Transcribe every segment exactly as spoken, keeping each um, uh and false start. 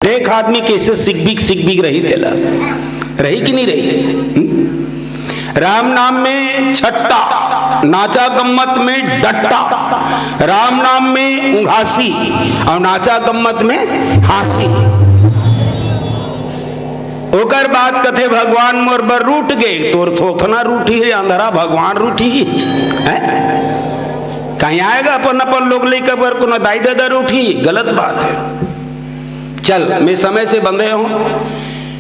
देख आदमी कैसे सिकबिक सिकबिक रही तेला, रही कि नहीं रही? हम्म? राम नाम में छट्टा, नाचा गम्मत में डट्टा, राम नाम में उंघासी और नाचा गम्मत में हाँसी। ओकर बाद कथे, "भगवान मोर बर रूठ गे।" तोर थोथना रूठी है, अंधरा भगवान रूठी है? कहीं आएगा अपन अपन लोग लइका बर कोनो दाई ददा रूठी? गलत बात है। चल, मैं समय से बंधे हूं।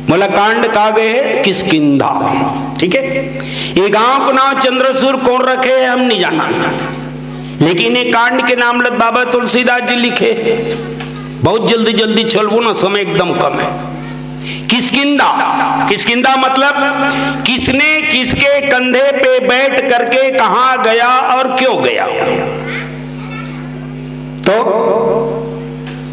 मोला कांड का गे हे? किष्किंधा। ठीक है, ये गांव को नाम चंद्रसूर कौन रखे है, हम नहीं जाना, लेकिन ये कांड के नाम लत बाबा तुलसीदास जी लिखे। बहुत जल्दी जल्दी चलबो ना, समय एकदम कम है। किष्किंधा, किष्किंधा मतलब किसने किसके कंधे पे बैठ करके कहां गया और क्यों गया। तो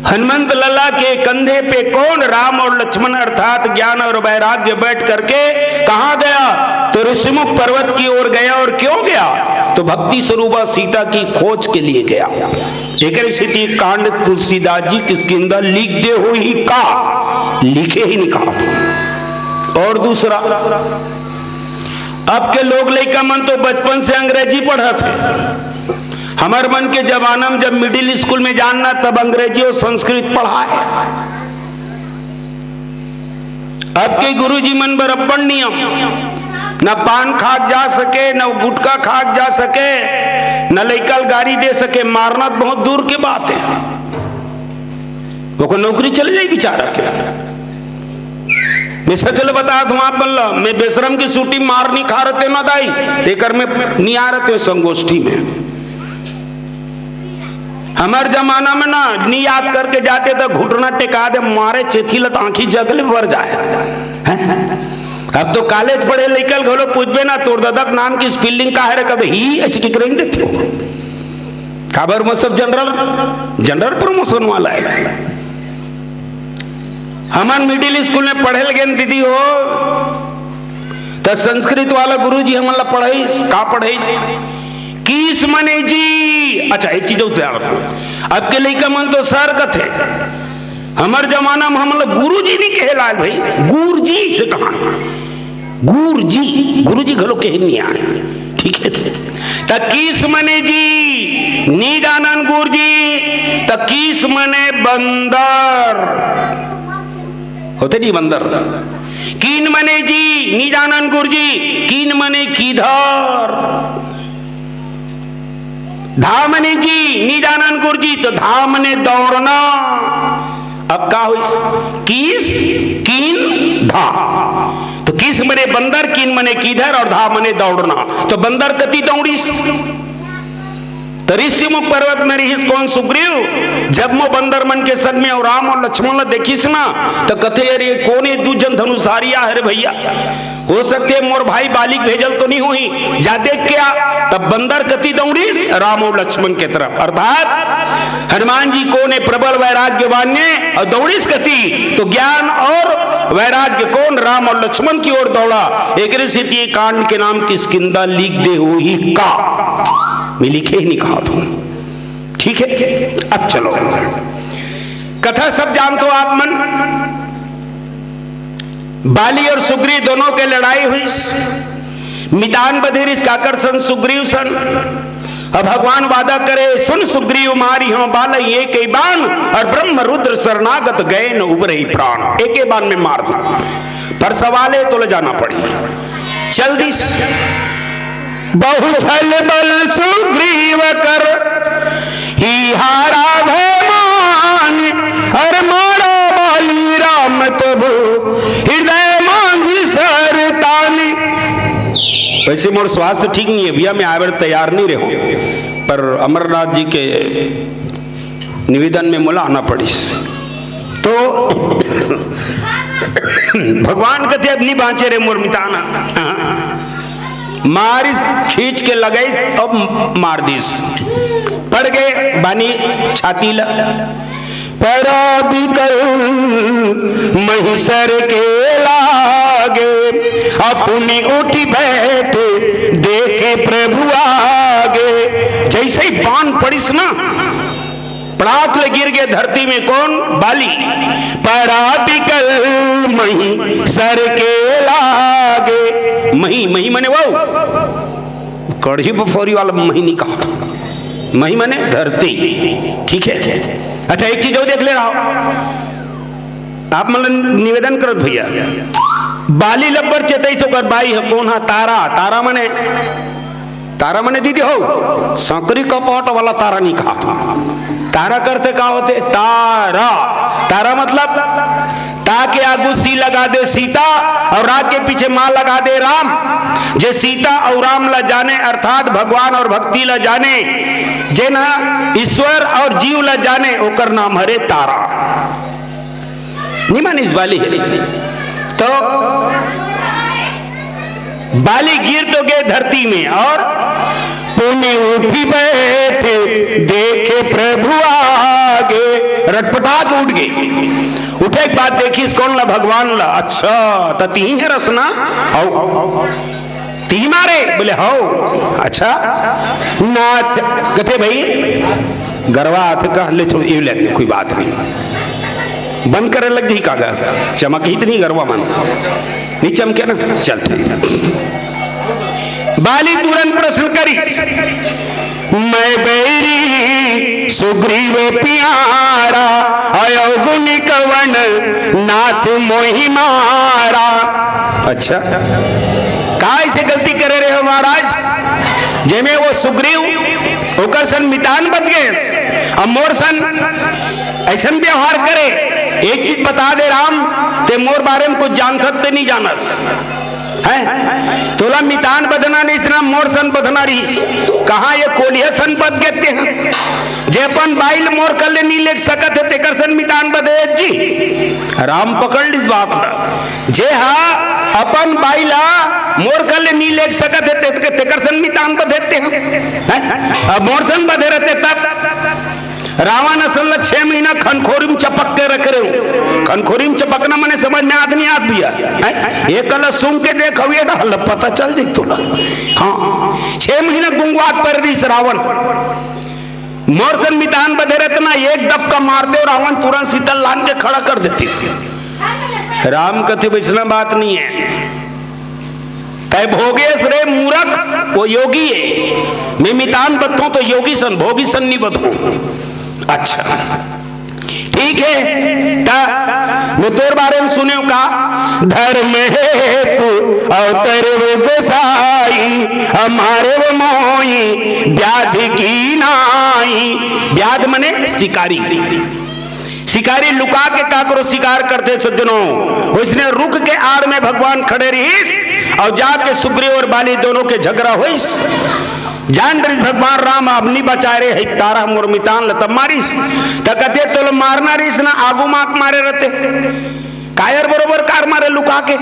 हनुमंत लला के कंधे पे कौन राम और लक्ष्मण अर्थात ज्ञान और वैराग्य बैठ करके कहां गया? तो ऋषिमुख पर्वत की ओर गया। और क्यों गया? तो भक्ति स्वरूपा सीता की खोज के लिए गया। एकरे सेती कांड तुलसीदास जी किष्किंधा लिख दे होही का, लिखे ही नहीं कहा। और दूसरा, अब के लोग लइका मन तो बचपन से अंग्रेजी पढ़त हे। हमर मन के जमाना में जब मिडिल स्कूल में जान ना, तब अंग्रेजी और संस्कृत पढ़ाए। अब के गुरुजी मन बर अब्बड़ नियम, न पान खाक जा सके, न गुटखा खाक जा सके, न लइका ल गारी दे सके। मारना तो बहुत दूर के बात है, ओकर नौकरी चले जाई बेचारा के। मैं सच ल बतात हूं आप मन ल, मैं बेशरम की सूटी मार नहीं खा रहते ना दाई, तेकर में नहीं आ रहते संगोष्ठी में। हमर जमाना में ना, नी याद करके जाते तो घुटना टेका दे, मारे चेथी ल त आंखी जगले भर जाए। हैं? अब तो कॉलेज पढ़े लइका ल घलो पूछबे ना, "तोर ददक नाम की स्पेलिंग का है रे?" कदे ही अचकी करेंगे थे। काबर में सब जनरल, जनरल प्रमोशन वाला है। हमन मिडिल स्कूल में पढ़े ल गेन दीदी हो, त संस्कृत वाला गुरुजी हमन ला पढ़ाइस, का पढ़ाइस? किस मने जी। अच्छा, एक चीज और ध्यान रखो, अब के लइका मन तो सर कथे, हमर जमाना में हमन ला गुरुजी नहीं कहे लाल भाई, गुरजी से कहा, गुरजी, गुरुजी घलो कहे नहीं आए। ठीक है, त किस मने जी, नी जानन गुरजी, त किस मने बंदर, होते नहीं बंदर। किन मने जी, नी जानन गुरजी, किन मने किधर। धा मने जी, नी जानन गुरजी, तो धा मने दौड़ना। अब का होइस? किस, किन, धा। तो किस मने बंदर, किन मने किधर और धा मने दौड़ना। तो बंदर कति दौड़िस? त ऋषिमुख पर्वत में रिहिस कौन? सुग्रीव। जब मो बंदर मन के संग में अउ राम अउ लक्ष्मण ल देखिस ना, त कथे, "अरे, ये कोन ये दू झन धनुषधारी आहे रे भैया? हो सकथे मोर भाई बाली के भेजल तो नहीं होही, जा देख के आ।" तब बंदर कति दौड़िस? राम अउ लक्ष्मण के तरफ। अर्थात हनुमान जी कोन हे? प्रबल वैराग्यवान हे अउ दौड़िस कति? तो ज्ञान अउ वैराग्य कोन? राम अउ लक्ष्मण की ओर दौड़ा। एकरे सेती ये कांड के नाम किष्किंधा लिख दे होही का? मैं लिखे ही नहीं कहा था। ठीक है, अब चलो, कथा सब जानत हो आप मन। बाली और सुग्रीव दोनों के लड़ाई होइस। मितान बधे रिहिस काकर सन? सुग्रीव सन। अब भगवान वादा करे, "सुन सुग्रीव मारिहौं बालइ एके बान, अउ ब्रह्म रुद्र शरणागत गए न उबरइ प्रान।" एके बान में मार दूं, पर सवाल हे, तोला जाना पड़ही। चल दिस। बहु छल बल सुग्रीव कर, ही हारा भय मान, अर मारा बाली राम तबु, हृदय मांझी सर तानी। वैसे मोर स्वास्थ्य ठीक नहीं है भैया, मैं आए बर तैयार नहीं रहूं, पर अमरनाथ जी के निवेदन में मोला आना पड़िस। तो भगवान कथे, "अब नहीं बांचे रे मोर मितान।" मारिस, खींच के लगइस, अब मार दिस, पड़ गे बानी छाती ला। पराबिकल महिसर के लागे, अपनी उठी बैठे देखे प्रभु आगे। जैसे ही बाण पड़िस ना, पड़ाक ले गिर गे धरती में। कौन? बाली। पराबिकल महिसर के लागे। मही, मही मने वो कड़ही बफौरी वाला मही नहीं कहा। मही मने धरती। ठीक है, अच्छा, एक चीज और देख ले रहा हूं। आप मन निवेदन करत भैया, बाली लब्बर चेतई से ओकर बाई ह। कौन ह? तारा। तारा मने, तारा मने दीदी हो, संकरी कपट वाला तारा नहीं कहा। तारा करते का होते? तारा। तारा मतलब ता के आगू सी लगा दे सीता, और रा के पीछे मा लगा दे राम। जे सीता और राम ला जाने, अर्थात भगवान और भक्ति ला जाने, जे ना ईश्वर और जीव ला जाने, ओकर नाम हरे तारा। नहीं मानिस बाली है तो बाली गिर तो गे धरती में और पुनि उठी बैठे देखे प्रभु आगे। रटपटा के उठ गे। उठे के बाद देखिस कौन ला? भगवान ला। अच्छा, त तिही हरस ना? हौ, तिही मारे? बोले हौ। अच्छा नाथ, कथे भाई गरवा आथे कह ले तो ये ले, कोई बात नहीं, बंद करे लग जाही कागा। चमक ही तो नहीं गरवा मन, नहीं चमके ना। चल ठीक। बाली तुरंत प्रश्न करिस, मैं बैरी सुग्रीव प्यारा, अवगुण कवन नाथ मोहि मारा। अच्छा, का ऐसे गलती करे रहे हो महाराज, जेमे वो सुग्रीव ओकर सन मितान बध गेस, अब मोर सन ऐसन व्यवहार करे? एक चीज बता दे राम, ते मोर बारे में कुछ जानथस ते नहीं जानस? हैं? तोला मितान बधना नहीं, सिर्फ मोर सन बधना रहिस। कहाँ ये कोलिया सन बध गे ते हैं? जे अपन बाई ल मोर कर ले नहीं ले सकत है, तेकर सन मितान बधे जी। राम पकड़ लिस बात ला। जे हा अपन बाई ला मोर कर ले नहीं ले सकत है, ते-, तेकर सन मितान बधे ते हैं? हैं? अब मोर सन बधे रहते तब रावण असन ला छह महीना खनखोरी में चपक के रख रहे हो। खनखोरी में चपकना मने समझ में आत नहीं आत भैया? हैं? एक कला सूंघ के देख, हवे डाल, पता चल जाई तोला। हाँ, छह महीना गुंगवात पर रहिस रावण। मोर सन मितान बधे रहते ना, एक दबका मारते और रावण तुरंत सीता ल लान के खड़ा कर देतिस। राम कथे वैसना बात नहीं है। तय भोगेस रे मूरख, वो योगी है। मैं मितान बधों तो योगी सन, भोगी सन नहीं बधों। अच्छा, ठीक है, ता मैं तोर बारे में सुने का, धर्म हेतु अवतरे वो गोसाई, हमारे वो मोई, व्याध की नाई। व्याध मने शिकारी। शिकारी लुका के काकरो शिकार करते सज्जनों, वैसने रुख के आड़ में भगवान खड़े रहिस और जाके सुग्रीव और बाली दोनों के झगड़ा होइस। जान डरिस भगवान राम, अब नी बचाए रे, है तारा मोर मितान ल तब मारिस। त कथे तोल मारना रहिस ना, आगू माक मारे रहते। कायर बरोबर कार मारे लुका के।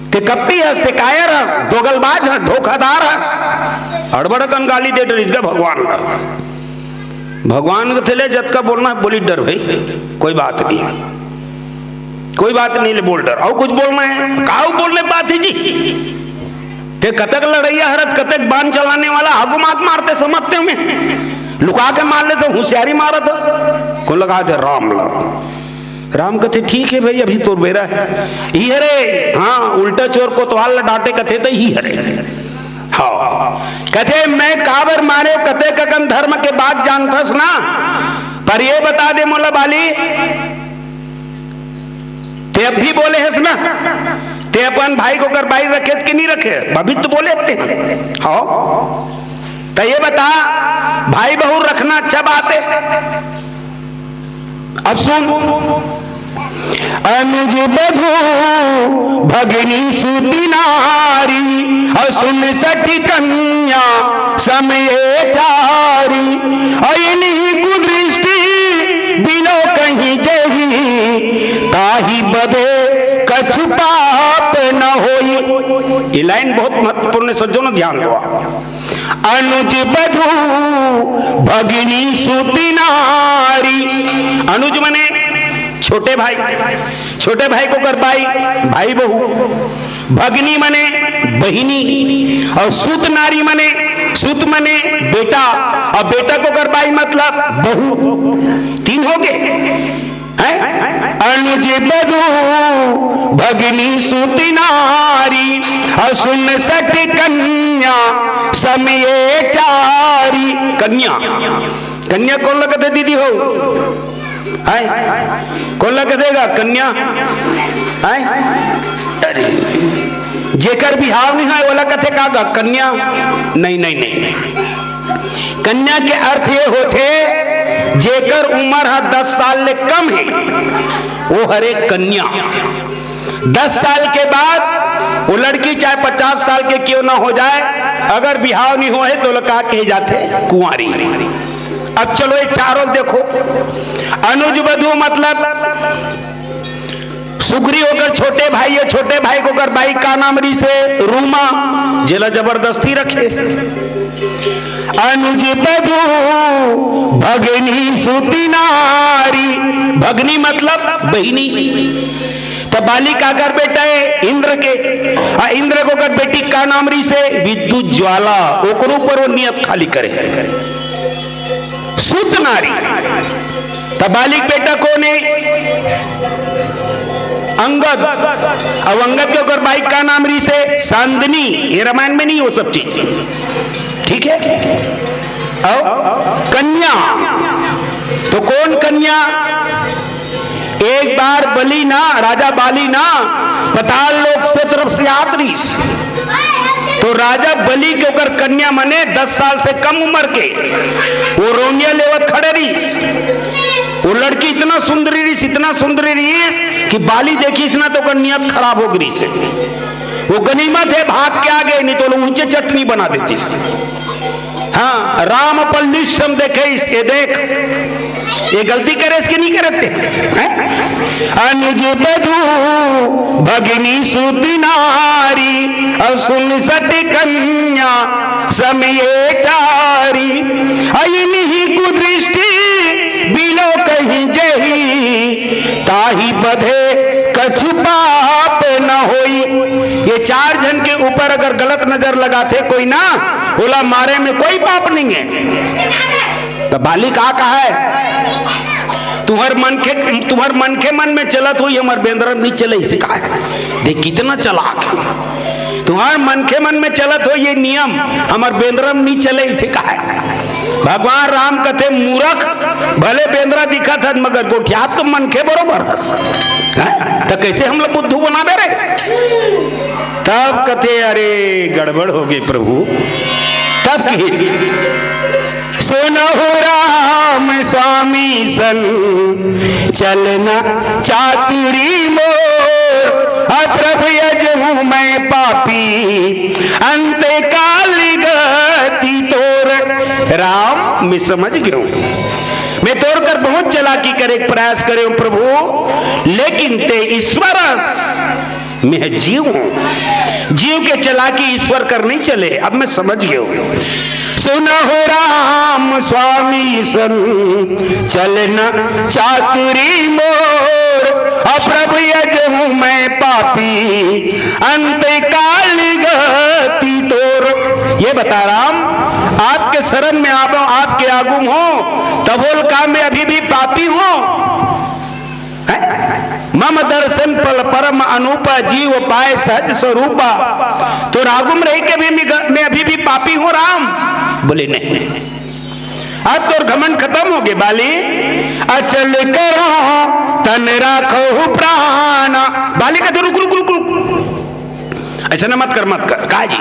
ते कपटी हस, ते कायर हस, दोगलबाज हस, धोखादार हस, अड़बड़ कन गाली दे डरिस गा भगवान ल। भगवान कथे ले जतका बोलना है बोली डर भाई, कोई बात नहीं, कोई बात नहीं, ले बोल डर। और कुछ बोलना है? काऊ बोलने बात है जी? ते कतक लड़ैया हरत, कतक बाण चलाने वाला, आगू माक मारते समझते हमें, लुका के मार ले तो होशियारी मारत हस। कौन लगा दे? राम लगा। राम कथे ठीक है भाई, अभी तोर बेरा है। ही हरे, हाँ, उल्टा चोर कोतवाल ल डांटे कथे त ही हरे। हाँ, कथे मैं काबर मारे, कथे ककन धर्म के बात जानथस ना, पर ये बता दे मोला बाली, ते अब भी बोले हस ना, ते अपन भाई को कर बाई रखे कि नहीं रखे? अभी तो बोले थे। हाँ, तो ये बता, भाई बहू रखना अच्छा बात है? अब सुन, अनुज बधू भगनी सुति नारी, और सुन सठ कन्या समय चारी, और इन्हीं कुदृष्टि बिनो कहीं जही, ताहि बदे कछु पाप न होई। ये लाइन बहुत महत्वपूर्ण है, सज्जनों, ध्यान दो। अनुज बधू भगिनी सुत नारी। अनुज मने छोटे भाई, छोटे भाई को कर बाई, भाई बहू। भगिनी मने बहिनी, और सुत नारी मने, सुत मने बेटा, और बेटा को कर बाई मतलब बहू। तीन हो गए। हैं? अनुज बधू भगिनी सुत नारी, और सुन सठ कन्या सम ये चारी। कन्या, कन्या कोन ला कथे दीदी हो? हैं? कोन ला कथे गा कन्या? हैं? अरे, जेकर बिहाव नहीं होय, ओला कथे का गा कन्या? नहीं, नहीं, नहीं। कन्या के अर्थ ये होथे, जेकर उमर ह दस साल ले कम हे, वो हरे कन्या। दस साल के बाद वो लड़की चाहे पचास साल के क्यों ना हो जाए, अगर बिहाव नहीं होय हे, तो ओला का कहे जाथे? कुंवारी। अब चलो, ये चारों देखो, अनुज बधू मतलब सुग्रीव ओकर छोटे भाई हे, छोटे भाई के ओकर बाई का नाम रिहिसे? रूमा, जेला जबरदस्ती रखे। अनुज बधू भगिनी सुत नारी, भगिनी मतलब बहिनी। त बाली काकर बेटा हे? इंद्र के। आ इंद्र के ओकर बेटी का नाम रिहिसे? विद्युत ज्वाला। ओकर ऊपर वो नियत खाली करे। सुत नारी। त बाली के बेटा कोन हे? अंगद। अब अंगद के ओकर बाई का नाम रिहिसे? चांदनी। ये रामायण में नहीं वो सब चीज, ठीक है? अब कन्या, तो कोन कन्या? एक बार बलि ना, राजा बाली ना, पाताल लोक के तरफ से आत रिहिस। तो राजा बलि के ओकर कन्या मने दस साल से कम उमर के, वो रोनिया लेवत खड़े रिहिस। वो लड़की इतना सुंदरी रिहिस, इतना सुंदरी रिहिस कि बाली देखिस ना तो ओकर नियत खराब हो गिस। वो गनीमत हे, भाग के आ गे, नहीं तो उहिंचे चटनी बना देतिस। हाँ, राम अपन लिस्ट म देखे, ये देख, ये गलती करे, इसके नहीं करते हैं? अनुज बधू भगिनी सुत नारी, और सुन सठ कन्या सम ये चारी। अइनही कुदृष्टि बिलो कहीं जही, ताही बधे कछु पाप न होई। ये चार झन के ऊपर अगर गलत नजर लगाथे कोई ना, ओला मारे में कोई पाप नहीं है। त बाली का कहे, तुहर मनखे, तुहर मनखे मन में चलत होही, हमर बेंदरा में नहीं चले, अइसे कहे। देख कितना चालाक हे। तुहर मनखे मन में चलत होही ये नियम, हमर बेंदरा में नहीं चले, अइसे कहे। भगवान राम कथे, मूरख, भले बेंदरा दिखत हस, मगर गोठियात तो मनखे बरोबर हस। हैं? त कइसे हमला बुद्धू बनाबे रे? तब कथे, अरे गड़बड़ हो गे प्रभु। तब कहे, सुनहु राम स्वामी सन चलना चातुरी मोर, अप्रभ यजहूँ मैं पापी अंत काल गति तोर। राम, मैं समझ गयो हूँ, मैं तोर कर बहुत चालाकी करे के प्रयास करे हूँ प्रभु, लेकिन तें ईश्वर अस, मैं जीव हूँ। जीव के चालाकी ईश्वर कर नहीं चले, अब मैं समझ गयो हूँ। सुनहु राम स्वामी सन चलना चातुरी मोर, अप्रभ यजहूँ मैं पापी अंत काल गति तोर। ये बता राम, आपके शरण में आवों, आपके आगू हूँ, तभो ले का मैं अभी भी पापी हूँ? हैं? मम दरसन फल परम अनूपा, जीव पाए सहज स्वरूपा। तोर आगू में रहि के भी मैं ग-, मैं अभी भी पापी हूँ राम? बोले, नहीं। अब तोर घमंड खतम हो गे बाली। अचल करो तन राखहु प्राणा। बाली कथे, रुक, रुक, रुक, रुक। अइसना मत कर, मत कर। का जी?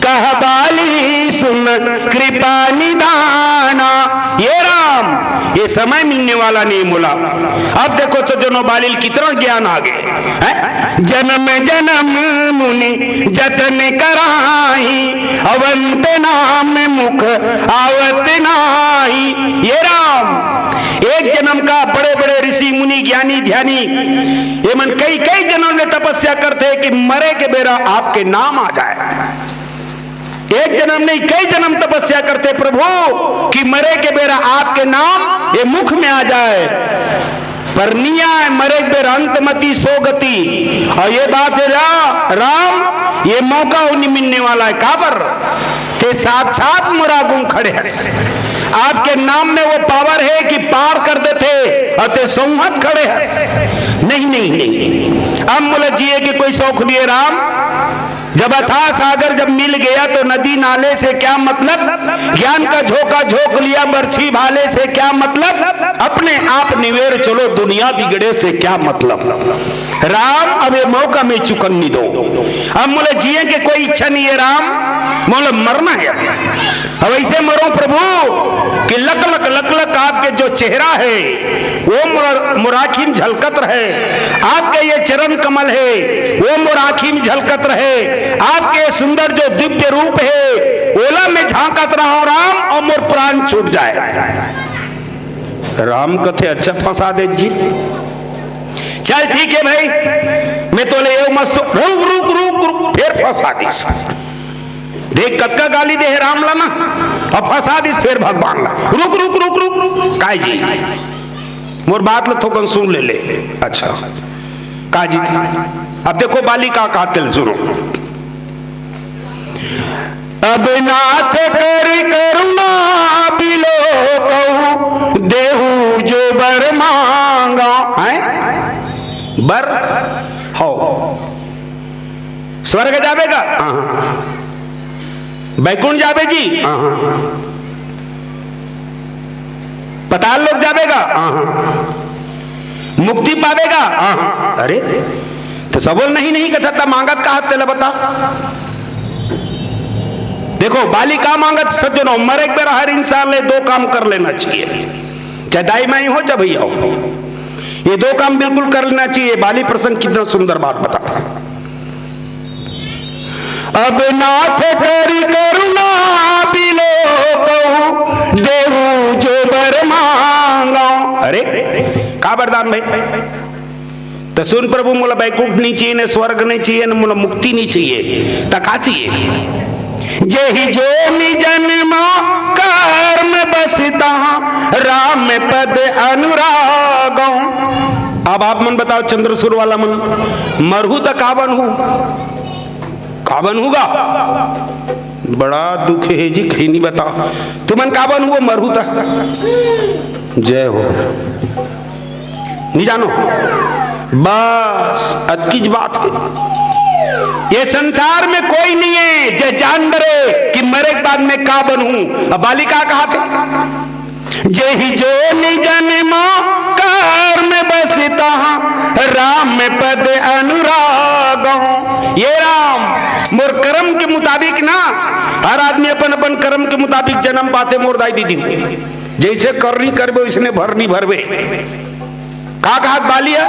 कह बाली सुन कृपा निदाना। ये राम, ये समय मिलने वाला नहीं मोला। अब देखो सज्जनों, बाली ल कितना ज्ञान आ गे। हैं? जन्म जन्म मुनि जतन कराही, अवंत नाम मुख आवत नाही। ये राम, एक जन्म का बड़े बड़े ऋषि मुनि ज्ञानी ध्यानी, ये मन कई कई जन्म ले तपस्या करथे कि मरे के बेरा आपके नाम आ जाए। एक जन्म नहीं, कई जन्म तपस्या करथे प्रभु कि मरे के बेरा आपके नाम ये मुख में आ जाए, पर निया है मरे के बेरा अंत मति सो गति। और ये बात है रा-, राम, ये मौका उन्हें मिलने वाला है। काबर? ते साक्षात मोर आगू खड़े हस। आपके नाम में वो पावर है कि पार कर देथे, और ते संहत खड़े हस। नहीं, नहीं, नहीं, अब मोला जिए के कोई शौक नहीं है राम। जब अथाह सागर जब मिल गया तो नदी नाले से क्या मतलब, ज्ञान का झोंका झोंक लिया बरछी भाले से क्या मतलब, अपने आप निवेर चलो दुनिया बिगड़े से क्या मतलब। राम, अब ये मौका मैं चुकन नहीं दो, अब मोला जिए के कोई इच्छा नहीं है राम, मोला मरना है। अब ऐसे मरो प्रभु कि लक लक लक लक आपके जो चेहरा है वो मोर, मोर आँखी में झलकत रहे, आपके ये चरण कमल है वो मोर आँखी में झलकत रहे, आपके सुंदर जो दिव्य रूप है ओला में झांकत रहो राम, और मोर प्राण छूट जाए। राम कथे, अच्छा फंसा दे जी, चल ठीक है भाई, मैं तो ले आऊ मस्त, रुक रुक रुक रुक, फिर फंसा दिस। देख कतका गाली दे हे राम ला ना, अब फंसा दिस फिर भगवान ला। रुक रुक रुक रुक, काय जी, मोर बात ला थोकन सुन ले ले। अच्छा, का जी, अब देखो बाली का कहत हे, सुनो। अब नाथ करि करुणा बिलोकहु, देहु जो बर मांगा। हैं? बर? हो। स्वर्ग जाबे का? हाँ, हाँ। बैकुंठ जाबे जी? हाँ, हाँ। पताल लोक जाबे का? हाँ, हाँ। मुक्ति पाबे का? हाँ, हाँ। अरे, त सबो ल नहीं नहीं कथस, त मांगत का हस तेला बता। देखो, बाली का मांगत सज्जनों, मरे के बेरा हर इंसान ले दो काम कर लेना चाहिए, चाहे दाई माई हो, चाहे भैया हो, ये दो काम बिल्कुल कर लेना चाहिए। बाली प्रसंग कितना सुंदर बात बताता। अब नाथ करि करुणा बिलोकहु, देहु जो बर मांगा। अरे, का वरदान भाई? त सुन प्रभु, मोला बैकुंठ नहीं चाहिए, न स्वर्ग नहीं चाहिए, न मोला मुक्ति नहीं चाहिए, त का चाहिए? जेहि जोनि जन्म कर्म बसि तहाँ, राम पद अनुरागहु। अब आप मन बताओ, चंद्रसूर वाला मन, मरहू त का बनहू? का बनहू गा? बड़ा दुख हे जी, कहीं नहीं बताओ। तुमन का बनहू, मरहू त? जय हो। नहीं जानो? बस अतकीच बात हे। ये संसार में कोई नहीं हे जे जान डरे कि मरे के बाद मैं का बनहू। अब बाली का कहत हे? जेहि जोनि जन्म कर्म बसि तहाँ, राम पद अनुरागहु। ये राम, मोर कर्म के मुताबिक ना, हर आदमी अपन अपन कर्म के मुताबिक जन्म पाथे, मोर दाई दीदी। जैसे करनी करबे, वैसने भरनी भरबे। का कहत बाली हे?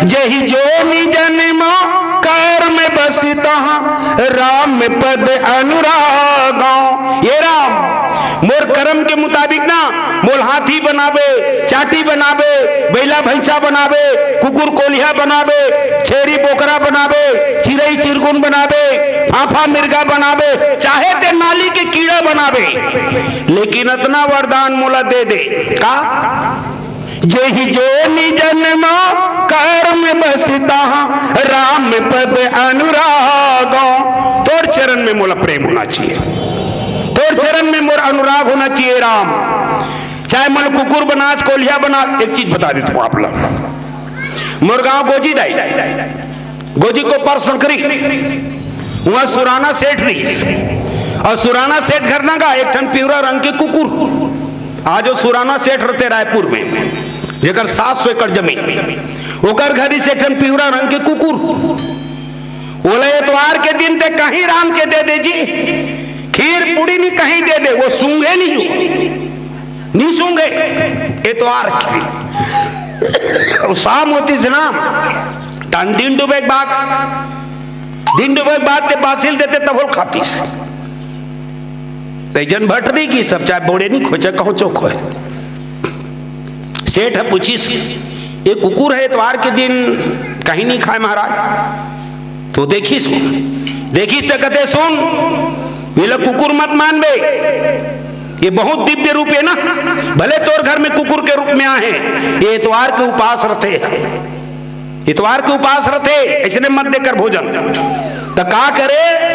जेहि जोनि जन्म कर्म बसि तहाँ, राम पद अनुरागहु। ये राम, मोर कर्म के मुताबिक ना, मोला हाथी बनाबे, चाटी बनाबे, बैला भैंसा बनाबे, कुकुर कोलिहा बनाबे, छेरी बोकरा बनाबे, चिरई चिरगुन बनाबे, फाफा मिर्गा बनाबे, चाहे ते नाली के कीड़ा बनाबे, लेकिन अतना वरदान मोला दे दे। का? जेहि जोनि जन्म कर्म बसि तहाँ, राम पद अनुरागहु। तोर चरण में मोला प्रेम होना चाहिए, तोर चरण में मोर अनुराग होना चाहिए राम। चाहे मोला कुकुर बनास, कोलिहा बनास, एक चीज बता देथंव आप ला। मोर गांव गोजी दाई, गोजी कोपर संकरी, उहाँ सुराना सेठ रहिस। अउ सुराना सेठ घर ना गा एक ठन पिवरा रंग के कुकुर। आज वो सुराना सेठ रहिथे रायपुर में, जेकर सात सौ एकड़ जमीन, ओकर घर रहिस एक ठन पिवरा रंग के कुकुर। ओला एतवार के दिन ते कहीं रांध के दे दे जी, खीर पूड़ी नहीं कहीं दे दे, वो सूंघे नहीं हो। नहीं सूंघे, एतवार के दिन। अउ शाम होतिस ना, तहन दिन डूबे के बाद, दिन डूबे के बाद ते बासी ल देते तभो ल खातिस। ते जन भटरी की सब चाहे बोड़े नहीं खोचे, कहूँ चोख होय। सेठ ह पूछिस, "ये कुकुर ह एतवार के दिन कहीं नहीं खाए महाराज?" तो देखिस, देखिस त कथे, "सुन, एला कुकुर मत मानबे, ये बहुत दिव्य रूप है ना, भले तोर घर में कुकुर के रूप में आहे, ये एतवार के उपास रथे, एतवार के उपास रथे, ऐसने मत देकर भोजन।" त का करे,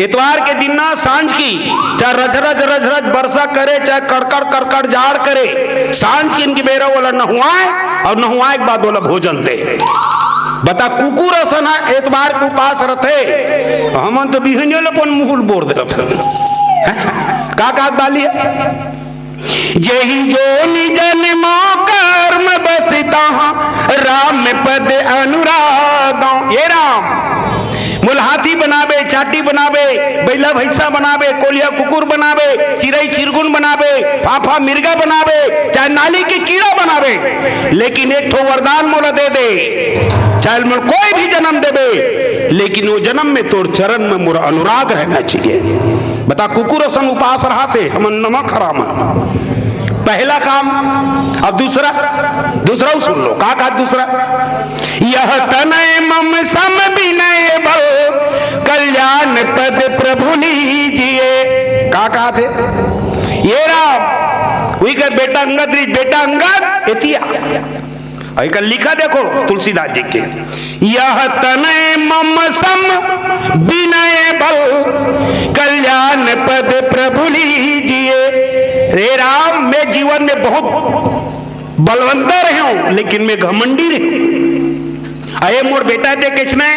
एतवार के दिन ना सांझ की, चाहे रझरझ रझरझ बरसा करे, चाहे कड़कड़ कड़कड़ जाड़ करे, सांझ किन के बेरा ओला नहुआए अउ नहुआए के बाद ओला भोजन दे। बता, कुकुर असन ह एतवार के उपास रथे, हमन तो बिहनिया ले अपन मुहुल बोर दे रथे। का कहत बाली हे? "जेहि जोनि जन्मो कर्म बसिता, राम पद अनुरागो।" ये राम, मोला हाथी बनाबे, चाटी बनाबे, बइला भैंसा बनाबे, कोलिया कुकुर बनाबे, चिरई चिरगुन बनाबे, फाफा मिर्गा बनाबे, चाहे नाली के कीड़ा बनाबे, लेकिन एक ठो वरदान मोला दे दे, चाहे मोला कोई भी जन्म देबे, लेकिन वो जन्म में तोर चरण में मोर अनुराग रहना चाहिए। बता, कुकुर असन उपास रहथे, हमन नमक हरामन। पहला काम। अब दूसरा, दूसरा सुन लो, का कहा दूसरा? "यह तनय मम सम बिनय बल, कल्याण पद प्रभु लीजिए।" का कहथे? ये राम, उही कर बेटा अंगद रिहिस, "बेटा अंगद, एती आ।" अउ एकर लिखा देखो तुलसीदास जी के, "यह तनय मम सम बिनय बल, कल्याण पद प्रभु लीजिए।" रे राम, मैं जीवन में बहुत बलवंता रहे हूं, लेकिन मैं घमंडी रहे हूं। अये मोर बेटा दे किसने,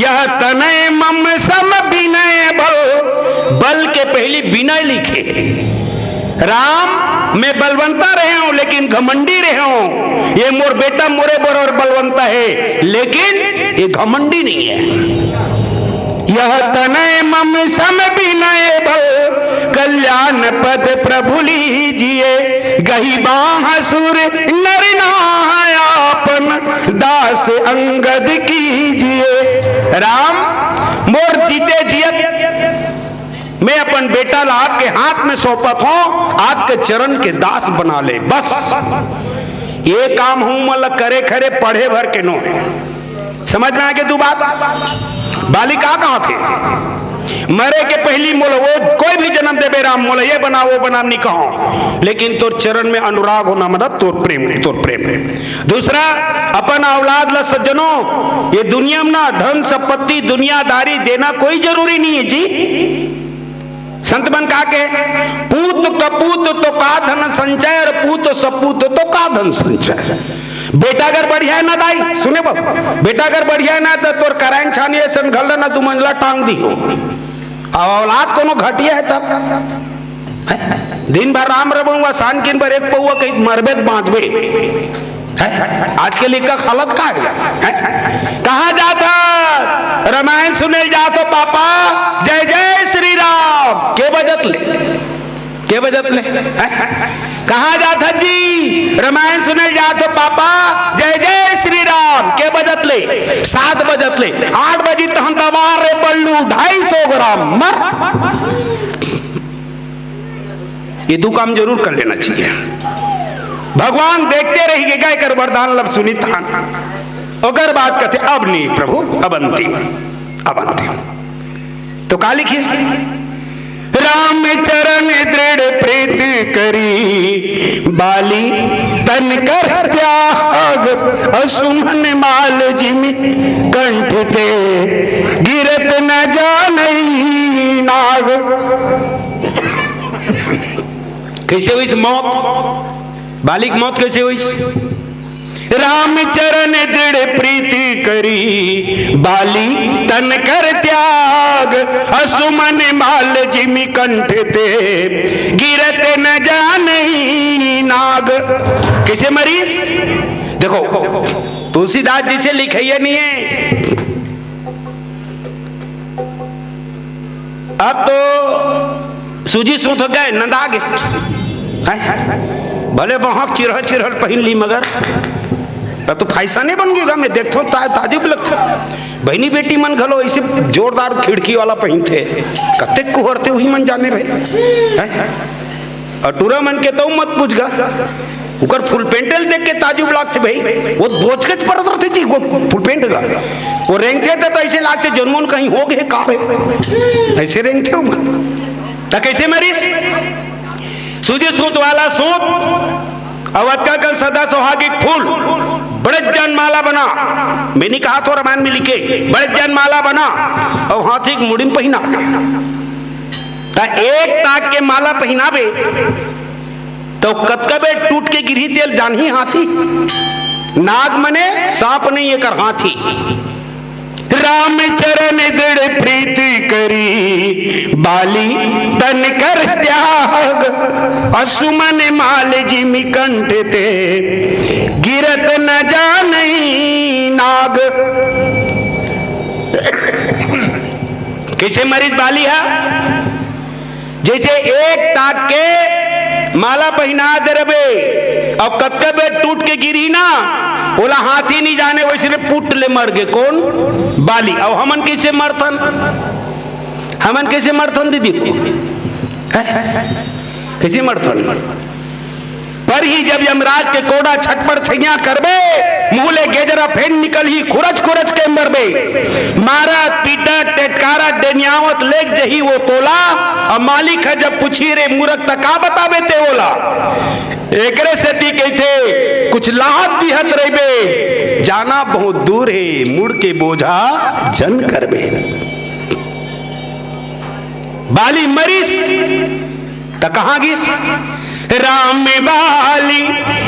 "यह तनय मम सम बिनय बल।" बल के पहली बिनय लिखे। राम, मैं बलवंता रहे हूं, लेकिन घमंडी रहे हूं। ये मोर बेटा मोरे बरोबर बलवंता है, लेकिन ये घमंडी नहीं है। "यह तनय मम सम बिनय बल, कल्याण पद प्रभु लीजिए। गहि बाँह सुर नर नाह, आपन दास अंगद कीजिए।" राम, मोर जीते जियत मैं अपन बेटा ला आपके हाथ में सौंपत हूं, आपके चरण के दास बना ले, बस। ये काम हूं मतलब करे खरे पढ़े भर के नो है। समझ में आगे तू बात? बाली का कहा थे, "मरे के पहली मोला वो कोई भी जन्म देबे राम, मोला ये बना, वो बना नहीं कहो, लेकिन तोर चरण में अनुराग होना, मतलब तोर प्रेम, तोर प्रेम।" दूसरा, अपन औलाद ला सज्जनों, ये दुनिया में ना धन संपत्ति दुनियादारी देना कोई जरूरी नहीं है जी। संत मन का के, "पूत कपूत तो का धन संचय, और पूत सपूत तो का धन संचय।" बेटा अगर बढ़िया है ना दाई, सुने बाबू, बेटा अगर बढ़िया है ना तो तोर कराइन छानी ऐसन घल ना दू मंजिला टांग दी हो। अब औलाद कोनो घटिया है तब, हैं? दिन भर राम रमुआ, शान किन भर एक पौआ कहीं मरबे त बांचबे। हैं? आजकल इनका हालत का है? हैं? कहाँ जात हस? रामायण सुने जात हों पापा, जय जय श्री राम। के बजत ले? के बजत ले? हैं? कहाँ जात हस जी? रामायण सुने जात हों पापा, जय जय श्री राम। के बजत ले? सात बजत ले। आठ बजी तहन दबा रे बल्लू, ढाई सौ ग्राम मर। ये दू काम जरूर कर लेना चाहिए। भगवान देखते रहिगे, गा एकर वरदान लब सुनित हन। ओकर बाद कथे, "अब नहीं प्रभु, अब अंतिम, अब अंतिम।" तो का लिखिस? "राम चरण दृढ़ प्रीत करी, बाली तन कर त्याग, असुमन माल जिमि कंठ ते, गिरत न जानई नाग।" कैसे होइस मौत? बाली के मौत कैसे होइस? "राम चरण दृढ़ प्रीति करी, बाली तन कर त्याग, असुमन माल जिमि कंठ ते, गिरत न जानई नाग।" कैसे मरिस? देखो, तुलसीदास जी से लिखइया नहीं है। अब तो सूजी सूत हो गए, नंदा गे। हैं? भले बहक चिरहल चिरहल पहिन ली, मगर अब तो फैशने बन गया। मैं देखथों ता-, ताजुब लगथे। बहिनी बेटी मन घलो ऐसे जोरदार खिड़की वाला पहिनथे, कतेक कुहरथे उही मन जाने भाई। हैं? और टूरा मन के तो मत पूछ गा। ओकर फुल पेंट ल देख के ताजुब लागथे भाई। वो बोचकच परत रथे जी, वो फुल पेंट का। वो रेंगथे त, त ऐसे लागथे, जनमोन कहीं हो गए का रे? ऐसे रेंगथे हो मन। त कैसे मरिस? सूजी सूत वाला सूत, अउ अतका कन सदा सुहागिक फूल, बड़े जान माला बना। मैं नहीं कहा थो, रामायण में लिखे, बड़े जान माला बना, अउ हाथी के मुड़ी में पहिना। त एक ताक के माला पहिनाबे, तो कतका बेर टूट के गिरही तेल जानही हाथी। नाग मने सांप नहीं, एकर हाथी। राम चरण दृढ़ प्रीति करी, बाली तन कर त्याग। असुमन माल जिमि कंठ ते, गिरत न जानई नाग। कैसे मरिस बाली हा? जैसे एक ताक के माला पहिना दे रबे, अब कतका बेर टूट के गिरी ना, ओला हाथी नहीं जाने, वैसे ले पुट ले मर गे। कौन? बाली। अब हमन कैसे मरथन? हमन कैसे मरथन दीदी? कैसे मरथन? पर ही जब यमराज के कोड़ा छटपट छैया करबे, मुंह ले गेजरा फेन निकलही, खुरच खुरच के मरबे। मारा पीटा टेटकारा डेनियावत लेग जही वो तोला। अब मालिक ह जब पूछी, "रे मूरख, त का बताबे ते ओला?" एकरे सेती कहिथे, कुछ लाहत बिहत रहिबे, जाना बहुत दूर हे, मुड़ के बोझा जन करबे। बाली मरिस, त कहाँ गिस? राम बाली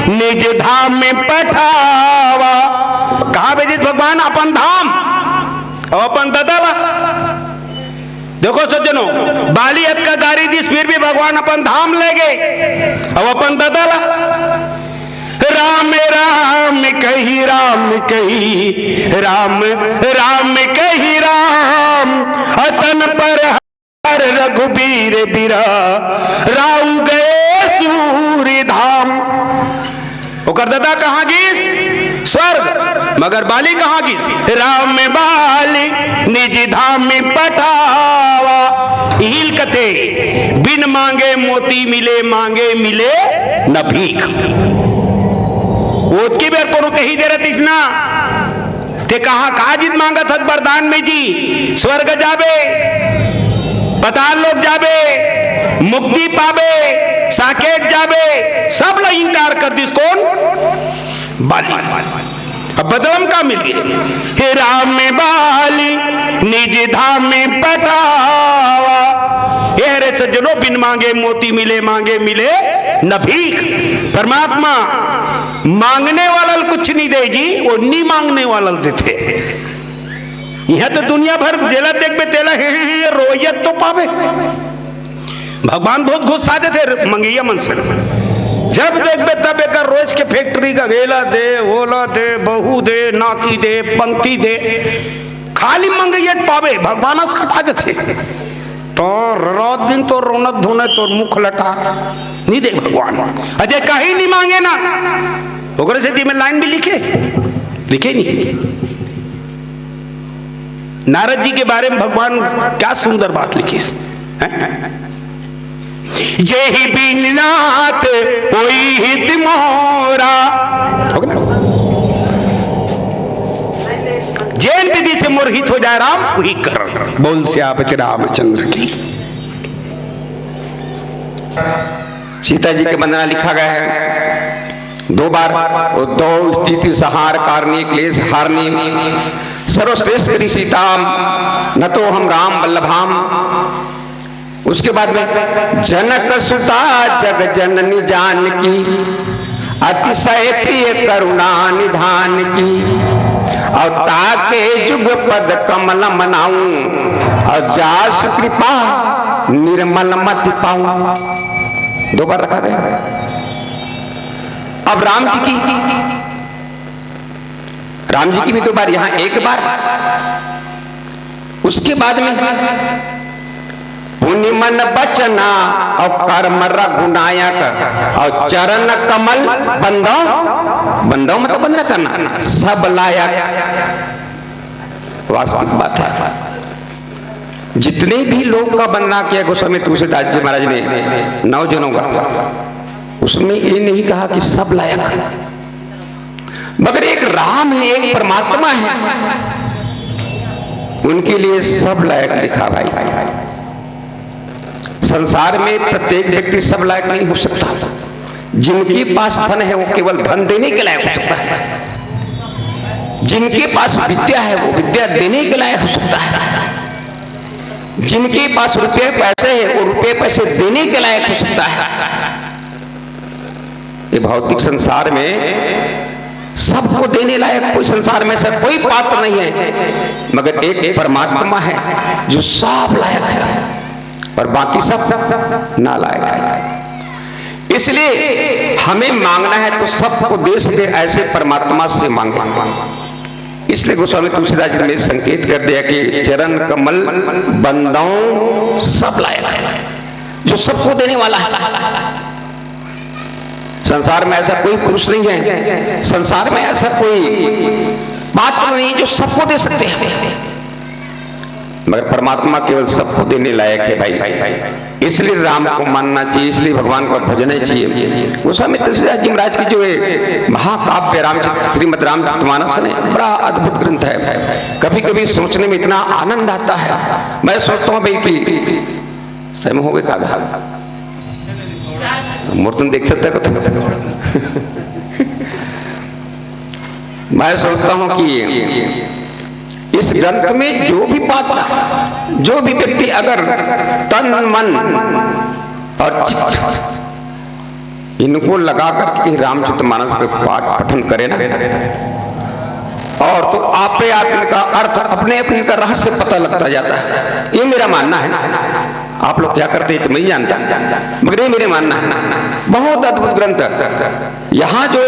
निज धाम पठावा। कहाँ भेजिस भगवान? अपन धाम। अब अपन ददा ला देखो सज्जनों, बाली अतका गारी दिस, फिर भी भगवान अपन धाम ले गए। अब अपन ददा ला, राम राम कही राम कही, राम राम कही राम, अतन पर हर रघुबीर बिरा, राउ गए सूरी धाम। ओकर ददा कहाँ गिस? स्वर्ग। मगर बाली कहाँ गिस? राम बाली निज धाम पठावा। इहिल कथे, बिन मांगे मोती मिले, मांगे मिले न भीख। ओतकी बेर कोनो कही दे रतिस ना, ते कहाँ का जित मांगत हस वरदान में जी? स्वर्ग जाबे, पताल लोक जाबे, मुक्ति पाबे, साकेत जाबे, सब ला इनकार कर दिस। कौन? बाली। अब बदलम का मिल गए? हे राम बाली निज धाम पठावा। हे रे सज्जनो, बिन मांगे मोती मिले, मांगे मिले न भीख। परमात्मा मांगने वाला ल कुछ नहीं दे जी, वो नहीं मांगने वाला ल देथे। यह तो दुनिया भर जेला देखबे तेला हे, हे, हे, रोवैया तो पाबे। भगवान बहुत गुस्सा देथे मंगैया मन से। जब देखबे तब एक रोज के फैक्ट्री का गेला दे, ओला दे, बहू दे, नाती दे, पंती दे, खाली मंगैया पाबे, भगवान अस कटा जथे। तो रात दिन तो रोनत धोने तो मुख लटा नहीं दे भगवान। अजय कहीं नहीं मांगे ना, ओकरे सेती में लाइन भी लिखे, लिखे नहीं। नारद जी के बारे में भगवान क्या सुंदर बात लिखिस, हैं? जेहि बीननाथ होई हित मोरा। हो गया? जेन विधि से मोर हित हो जाए राम, वही कर। बोल सियापति रामचंद्र की। सीता जी के वंदना लिखा गया है दो बार। उद्धव स्थिति संहार कारणी क्लेश हारणी, सर्वश्रेष्ठ करी सीताम, नतोहम राम वल्लभाम। उसके बाद में जनक सुता जग जननी जानकी, अतिशय प्रिय करुणा निधान की। और ताके जुग पद कमल मनाऊं, और जासु कृपा निर्मल मति पाऊं। दो बार रखा गया। अब राम जी की, राम जी की भी दो बार, यहाँ एक बार। उसके बाद में पुनि मन बचना और कर्म रघुनायक और चरण कमल बंदो, बंदो मतलब बंदना करना, सब लायक। वास्तविक बात है, जितने भी लोग का वंदना किया गोस्वामी तुलसीदास जी महाराज ने, नौ जनों का, उसमें ये नहीं कहा कि सब लायक, मगर एक राम है, एक परमात्मा है, उनके लिए सब लायक लिखा भाई। संसार में प्रत्येक व्यक्ति सब लायक नहीं हो सकता। जिनके पास धन है, वो केवल धन देने के लायक हो सकता है। जिनके पास विद्या है, वो विद्या देने के लायक हो सकता है। जिनके पास रुपये पैसे हैं, वो रुपये पैसे देने के लायक हो सकता है। ये भौतिक संसार में सबको देने लायक कोई संसार में से कोई पात्र नहीं है, मगर एक परमात्मा है जो सब लायक है और बाकी सब नालायक है। इसलिए हमें मांगना है तो सबको दे सके ऐसे परमात्मा से मांगे। इसलिए गोस्वामी तुलसीदास जी ने संकेत कर दिया कि चरण कमल बंदौ सब लायक है, जो सबको देने वाला है। संसार में ऐसा कोई पुरुष नहीं है, संसार में ऐसा कोई पात्र नहीं है जो सबको दे सकते हैं, मगर परमात्मा केवल सबको देने लायक है भाई। इसलिए राम को मानना चाहिए, इसलिए भगवान का भजन चाहिए। गोस्वामी तुलसीदास जी महाराज की जो ये महाकाव्य रामचरित, श्रीमद् रामचरितमानस है, बड़ा अद्भुत ग्रंथ है। कभी कभी सोचने में इतना आनंद आता है। मैं सोचता हूँ भाई कि समय हो गए का, मूर्तन देख सकते हो तो। मैं सोचता हूं कि इस ग्रंथ में जो भी पात्र, जो भी व्यक्ति अगर तन मन और चित्त इनको लगा करके रामचरितमानस के पाठ पठन करे ना, और तो आपे आप इनका अर्थ, अपने आप इनका रहस्य पता लगता जाता है। ये मेरा मानना है। आप लोग क्या करते हैं तो मैं नहीं जानता, मगर ये मेरे मानना है। बहुत अद्भुत ग्रंथ है। यहाँ जो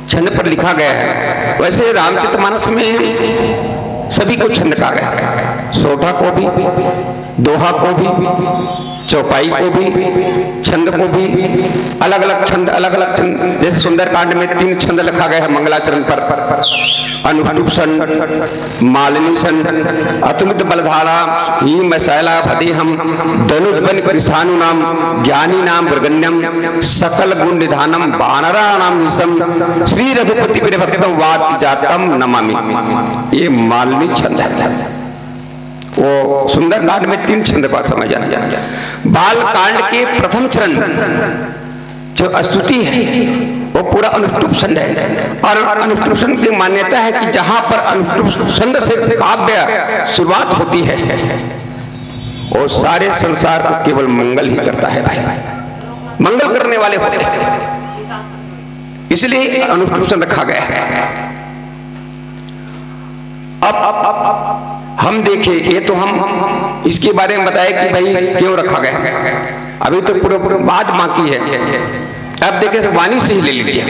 छंद पर लिखा गया है, वैसे रामचरितमानस में सभी को छंद कहा गया है। सोठा को भी, दोहा को भी, चौपाई को भी, छंद को भी, अलग अलग छंद, अलग अलग छंद। जैसे सुंदरकांड में तीन छंद लिखा गया है मंगलाचरण पर। अनुष्टुप छंद, मालिनी छंद, अतुलित बलधारा, ही मसैला भदे हम, दनुज बन कृषाणु नाम, ज्ञानी नाम मृगण्यम, सकल गुण निधानम, वानरा नाम निशम, श्री रघुपति प्रिय भक्तम, वात जातम नमामि। ये मालिनी छंद है। वो सुंदरकांड में तीन छंद का समय जाना। बाल कांड के प्रथम चरण जो स्तुति है, वो पूरा अनुष्टुप छंद है। और अनुष्टुप छंद की मान्यता है कि जहां पर अनुष्टुप छंद से काव्य शुरुआत होती है, वो सारे संसार को केवल मंगल ही करता है भाई, मंगल करने वाले होते हैं, इसलिए अनुष्टुप छंद रखा गया है। अब, अब, अब, अब हम देखें, ये तो हम इसके बारे में बताए कि भाई क्यों रखा गया, अभी तो पूरा, पूरा बात बाकी है। अब देखें, वाणी से ही ले लीजिए।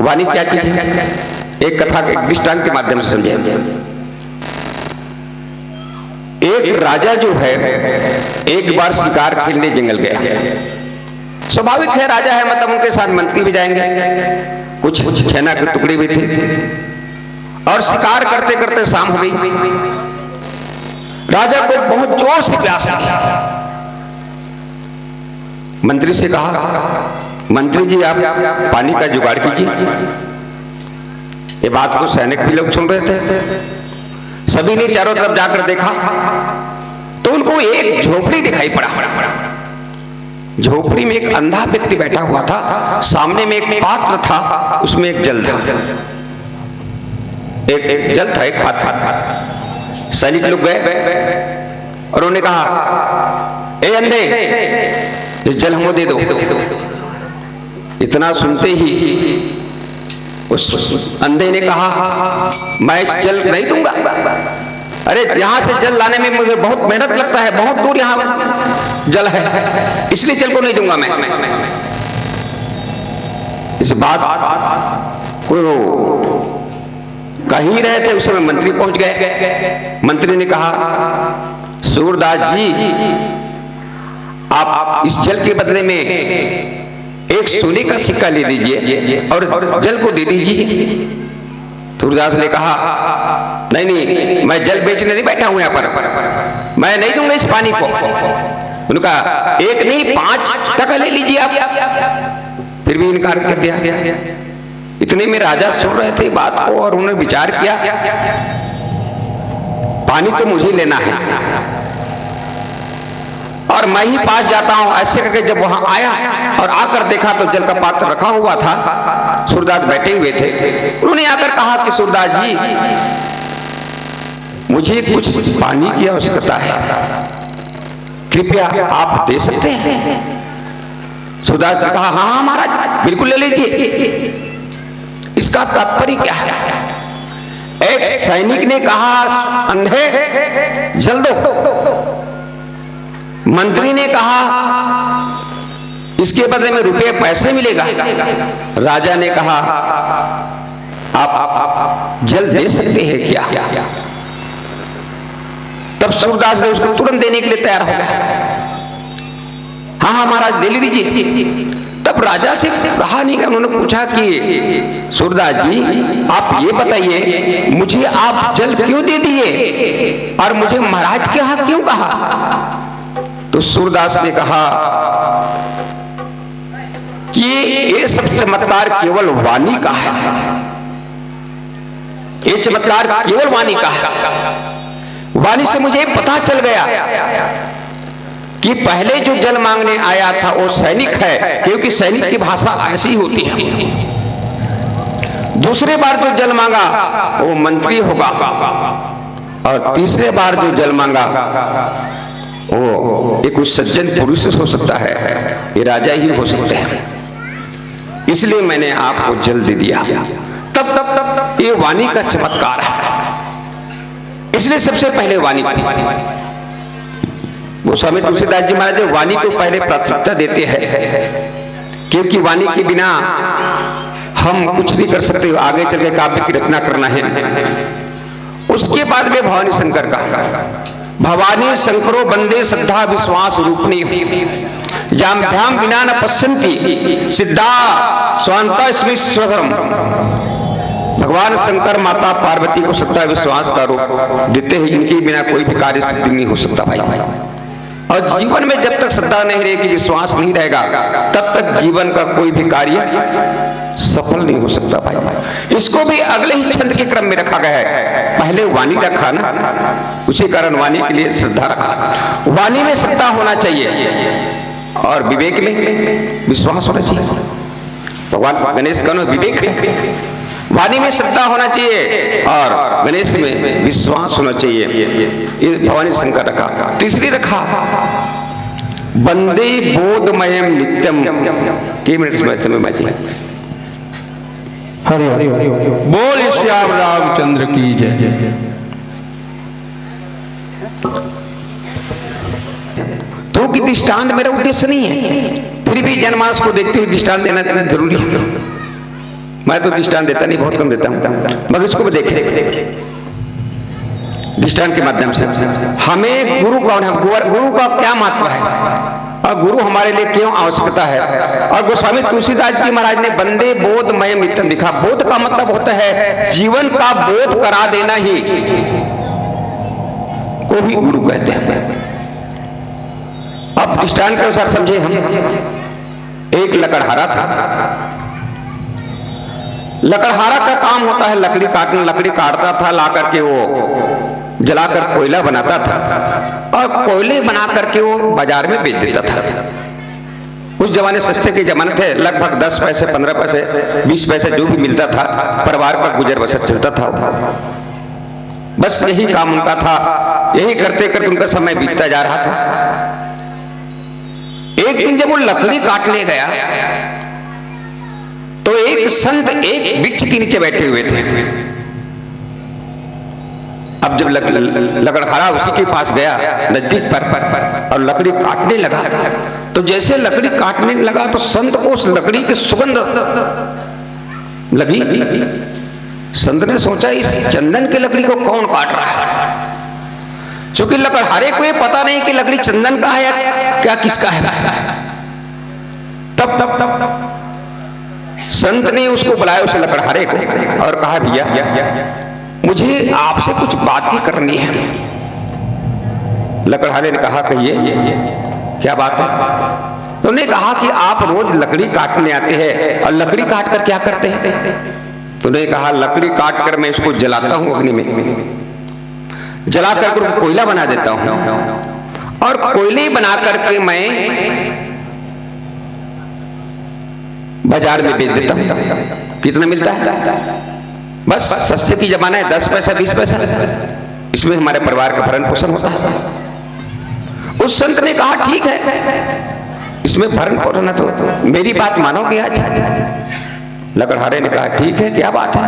वाणी क्या चीज है? एक कथा के, एक दृष्टांत के माध्यम से समझे। एक राजा जो है, एक बार शिकार खेलने जंगल गया। स्वाभाविक है, राजा है, मतलब उनके साथ मंत्री भी जाएंगे, कुछ सेना के टुकड़े भी थे। और शिकार करते करते शाम हो गई। राजा को बहुत जोर से प्यास लगी। मंत्री से कहा, "मंत्री जी, आप पानी का जुगाड़ कीजिए।" ये बात को सैनिक भी लोग सुन रहे थे। सभी ने चारों तरफ जाकर देखा तो उनको एक झोपड़ी दिखाई पड़ा। झोपड़ी में एक अंधा व्यक्ति बैठा हुआ था, सामने में एक पात्र था, उसमें एक जल था, एक, एक जल था, एक पात्र था। सैनिक लोग गए और उन्होंने कहा, "ए अंधे, ये जल हमको दे दो।" इतना सुनते ही उस अंधे ने कहा, "मैं इस जल नहीं दूंगा। अरे, यहां से जल लाने में मुझे बहुत मेहनत लगता है, बहुत दूर यहां जल है, इसलिए जल को नहीं दूंगा मैं।" इस बात को कह ही रहे थे, उस समय मंत्री पहुंच गए। मंत्री ने कहा, "सूरदास जी, आप इस जल के बदले में एक सोने का सिक्का ले लीजिए और जल को दे दीजिए।" सूरदास ने कहा, "नहीं, नहीं, मैं जल बेचने नहीं बैठा हूं यहां पर, मैं नहीं दूंगा इस पानी को।" उन्होंने कहा, "एक नहीं, पांच तक ले लीजिए आप।" फिर भी इनकार कर दिया। इतने में राजा सुन रहे थे बात को और उन्होंने विचार किया, "पानी तो मुझे लेना है और मैं ही पास जाता हूं।" ऐसे करके जब वहां आया और आकर देखा तो जल का पात्र रखा हुआ था, सूरदास बैठे हुए थे। उन्होंने आकर कहा कि, "सूरदास जी, मुझे कुछ पानी की आवश्यकता है, कृपया आप दे सकते हैं?" सूरदास ने कहा, "हाँ, हाँ महाराज, बिल्कुल ले लीजिए।" इसका तात्पर्य क्या है? एक सैनिक ने कहा, "अंधे, जल दो।" मंत्री ने कहा, "इसके बदले में रुपये पैसे मिलेगा।" राजा ने कहा, "आप जल दे सकते हैं क्या?" तब सूरदास ने उसको तुरंत देने के लिए तैयार हो गया। "हाँ, हाँ महाराज, ले लीजिए।" तब राजा से रहा नहीं गया, उन्होंने पूछा कि, "सूरदास जी, आप ये बताइए, मुझे आप जल क्यों दे दिए और मुझे महाराज के यहाँ क्यों कहा?" तो सूरदास ने कहा कि ये सब चमत्कार केवल वाणी का है, ये चमत्कार केवल वाणी का है। वाणी से मुझे पता चल गया कि पहले जो जल मांगने आया था वो सैनिक है, क्योंकि सैनिक की भाषा ऐसी ही होती है। दूसरे बार जो जल मांगा वो मंत्री होगा, और तीसरे बार जो जल मांगा वो एक कुछ सज्जन पुरुष हो सकता है, ये राजा ही हो सकते हैं। इसलिए मैंने आपको जल दे दिया। तब तब तब ये वाणी का चमत्कार है। इसलिए सबसे पहले वाणी, गोस्वामी तुलसीदास जी महाराज वाणी को पहले प्राथमिकता देते हैं, क्योंकि वाणी के बिना हम कुछ नहीं कर सकते। आगे चल के काव्य की रचना करना है, उसके बाद में भवानी शंकर का। "भवानी शंकरो बंदे श्रद्धा विश्वास रूपिणी, याभ्याम विना न पश्यंती सिद्धा स्वांता स्मी स्वधर्म।" भगवान शंकर माता पार्वती को श्रद्धा विश्वास का रूप देते हैं, इनके बिना कोई भी कार्य सिद्ध नहीं हो सकता भाई। और जीवन में जब तक श्रद्धा नहीं रहेगी, विश्वास नहीं रहेगा, तब तक जीवन का कोई भी कार्य सफल नहीं हो सकता भाई। इसको भी अगले ही छंद के क्रम में रखा गया है, पहले वाणी रखा ना, उसी कारण वाणी के लिए श्रद्धा रखा। वाणी में श्रद्धा होना चाहिए और विवेक में विश्वास होना चाहिए। भगवान गणेश का नाम विवेक है, वाणी में श्रद्धा होना चाहिए और गणेश में विश्वास होना चाहिए। ये भवानी शंकर रखा। तीसरी रखा, "वंदे बोधमयम नित्यम।" के मिनट में समय बाकी। हरि हरि बोल श्याम रामचंद्र की जय। तो कि दृष्टांत मेरा उद्देश्य नहीं है, फिर भी जनमानस को देखते हुए दृष्टांत देना जरूरी है। मैं तो दृष्टांत देता नहीं, बहुत कम देता हूं, मगर इसको भी देखें दृष्टांत के माध्यम से। हमें गुरु कौन है, गुरु, गुरु का क्या महत्व है और गुरु हमारे लिए क्यों आवश्यकता है। और गोस्वामी तुलसीदास जी महाराज ने "वंदे बोधमयम नित्यम" लिखा। बोध का मतलब होता है जीवन का बोध करा देना ही को भी गुरु कहते हैं। अब दृष्टांत के अनुसार समझे हम, एक लकड़हारा था। लकड़हारा का काम होता है लकड़ी काटना। लकड़ी काटता था, ला करके वो जलाकर कोयला बनाता था और कोयले बना करके वो बाजार में बेच देता था। उस जमाने सस्ते के जमाने थे, लगभग दस पैसे, पन्द्रह पैसे, बीस पैसे जो भी मिलता था, परिवार का गुजर बसर चलता था। बस यही काम उनका था, यही करते करते उनका समय बीतता जा रहा था। एक दिन जब वो लकड़ी काटने गया तो एक संत एक वृक्ष के नीचे बैठे हुए थे। अब जब लक-, लकड़हारा उसी के पास गया नजदीक पर और लकड़ी काटने लगा, तो जैसे लकड़ी काटने लगा तो संत को उस लकड़ी की सुगंध लगी। संत ने सोचा, "इस चंदन की लकड़ी को कौन काट रहा है?" क्योंकि लकड़हारे को ये पता नहीं कि लकड़ी चंदन का है या क्या, किसका है। तब, तब, तब, तब संत ने उसको बुलाया, उस लकड़हारे को, और कहा, "भैया, मुझे आपसे कुछ बातें करनी है।" लकड़हारे ने कहा, "कहिए, क्या बात है? तो उन्होंने कहा कि आप रोज लकड़ी काटने आते हैं और लकड़ी काट कर क्या करते हैं? तो उन्होंने कहा, लकड़ी काट कर मैं इसको जलाता हूं अग्नि में, जला करके उसको कोयला बना देता हूं और कोयले बना करके मैं बाजार में बेच देता हूं। कितना मिलता है? बस सस्ते की जमाना है, दस पैसा, बीस पैसा, इसमें हमारे परिवार का भरण पोषण होता है। उस संत ने कहा, ठीक है, इसमें भरण पोषण है तो मेरी बात मानोगे आज? लकड़हारे ने कहा, ठीक है, क्या बात है,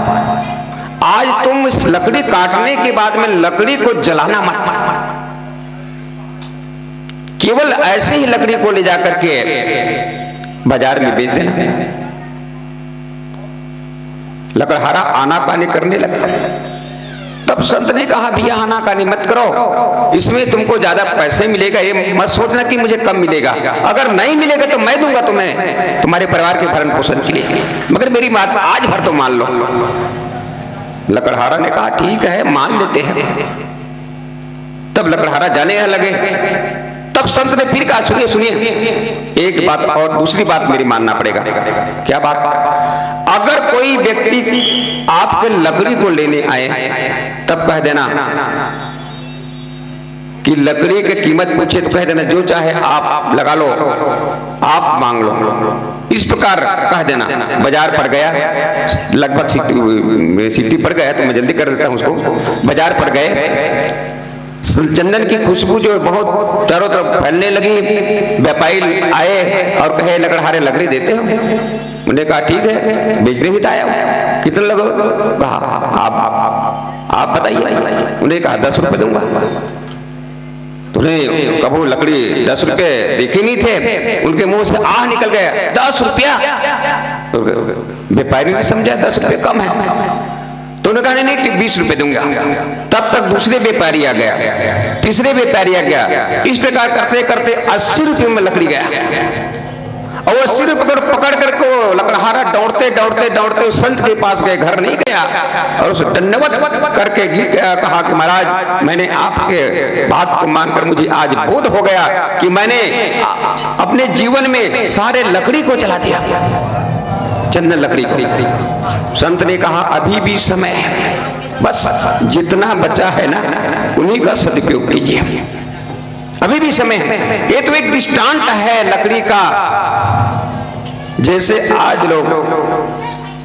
आज तुम इस लकड़ी काटने के बाद में लकड़ी को जलाना मत, केवल ऐसे ही लकड़ी को ले जाकर के बाजार में बेच देना। लकड़हारा आनाकानी करने लगा। तब संत ने कहा, भैया, आनाकानी मत करो, इसमें तुमको ज्यादा पैसे मिलेगा, ये मत सोचना कि मुझे कम मिलेगा। अगर नहीं मिलेगा तो मैं दूंगा तुम्हें, तुम्हारे परिवार के भरण पोषण के लिए, मगर मेरी बात आज भर तो मान लो। लकड़हारा ने कहा, ठीक है, मान लेते हैं। तब लकड़हारा जाने लगे। तब संत ने फिर कहा, सुनिए, सुनिए, एक बात और दूसरी बात मेरी मानना पड़ेगा। क्या बात? अगर कोई व्यक्ति आपके लकड़ी को लेने आए, तब कह देना कि लकड़ी की कीमत पूछे तो कह देना, जो चाहे आप लगा लो, आप मांग लो, इस प्रकार कह देना। बाजार पर गया, लगभग सिटी, सिटी पर गया, तो मैं जल्दी कर देता हूं उसको। बाजार पर गए, चंदन की खुशबू जो है बहुत चारों तरफ फैलने लगी। व्यापारी आए और कहे, लकड़हारे, लकड़ी देते हो? उन्होंने कहा, ठीक है, बेचने ही तो आया हूं, कितने लगो? कहा, आप, आप बताइए। उन्होंने कहा, दस रुपए दूंगा। उन्हें कबू लकड़ी दस रुपए देखे नहीं थे, उनके मुंह से आह निकल गया, दस रुपया। व्यापारी ने समझा दस रुपये कम है, तो उन्होंने कहा, नहीं, नहीं, बीस रुपए दूंगा। तब तक दूसरे व्यापारी आ गया, तीसरे व्यापारी आ गया। इस प्रकार करते करते अस्सी रुपये में लकड़ी गया। और अस्सी रुपये को पकड़ करके वो लकड़हारा दौड़ते दौड़ते दौड़ते उस संत के पास गए, घर नहीं गया। और उस दंडवत करके गिर गया, कहा कि महाराज, मैंने आपके बात को मानकर मुझे आज बोध हो गया कि मैंने अपने जीवन में सारे लकड़ी को जला दिया, चंदन लकड़ी को। संत ने कहा, अभी भी समय है, बस जितना बचा है ना, उन्हीं का सदुपयोग कीजिए, अभी भी समय है। ये तो एक दृष्टांत है लकड़ी का। जैसे आज लोग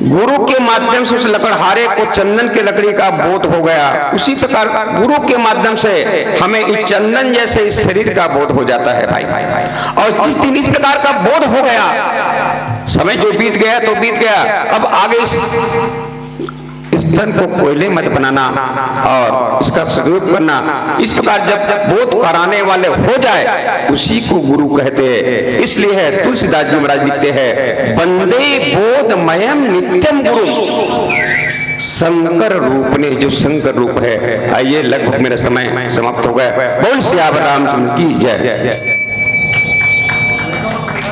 गुरु के माध्यम से उस लकड़हारे को चंदन के लकड़ी का बोध हो गया, उसी प्रकार गुरु के माध्यम से हमें इस चंदन जैसे इस शरीर का बोध हो जाता है भाई। और जिस दिन इस प्रकार का बोध हो गया, समय जो बीत गया तो बीत गया, अब आगे इस इस धन को कोयले मत बनाना और इसका सदुपयोग करना। इस प्रकार जब बोध कराने वाले हो जाए, उसी को गुरु कहते हैं। इसलिए है, तुलसीदास जी महाराज लिखते हैं, वंदे बोधमयम नित्यम गुरु। शंकर रूप ने, जो शंकर रूप है। आइए, लगभग मेरा समय समाप्त हो गया। बोल सियावर रामचंद्र की जय।